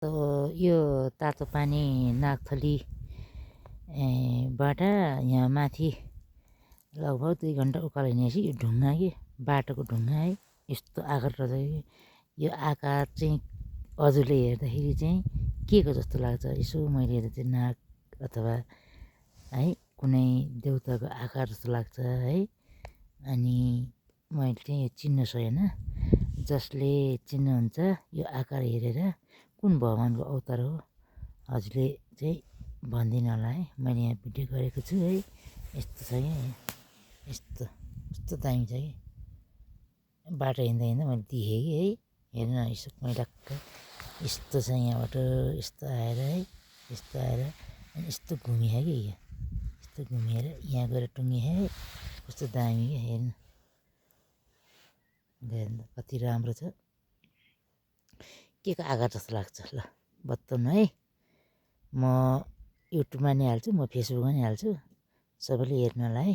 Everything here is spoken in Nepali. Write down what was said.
यो तातो पानी नागथली बाट यहाँ माथि लगभग 2 घन्टा उकालो हिँडेपछि यो ढुङ्गा कि बाटोको ढुङ्गा है यस्तो आकार रहेछ कि यो आकार चाहिँ हजुरले हेर्दाखेरि चाहिँ के को जस्तो लाग्छ यसो मैले हेर्दा चाहिँ नाग अथवा है कुनै देउताको आकार जस्तो लाग्छ है अनि मैले चाहिँ यो चिन्न सकेन जसले चिन्नुहुन्छ यो आकार हेरेर कुन भगवान्को अवतार हो हजुरले चाहिँ भनिदिनु होला है मैले यहाँ भिडियो गरेको छु है यस्तो छ क्या यस्तो कस्तो दामी छ कि बाटो हिँड्दा हिँड्दा मैले देखेँ कि है हेर्नु न यसो मैलाक्क यस्तो छ यहाँबाट यस्तो आएर है यस्तो आएर अनि यस्तो घुमिया कि यस्तो घुमिएर यहाँ गएर टुङ्गिया है कस्तो दामी क्या हेर्नु हेर्नु कति राम्रो छ के को आकार जस्तो लाग्छ ल बताउनु है म युट्युबमा नि हाल्छु म फेसबुकमा नि हाल्छु सबैले हेर्नु होला है।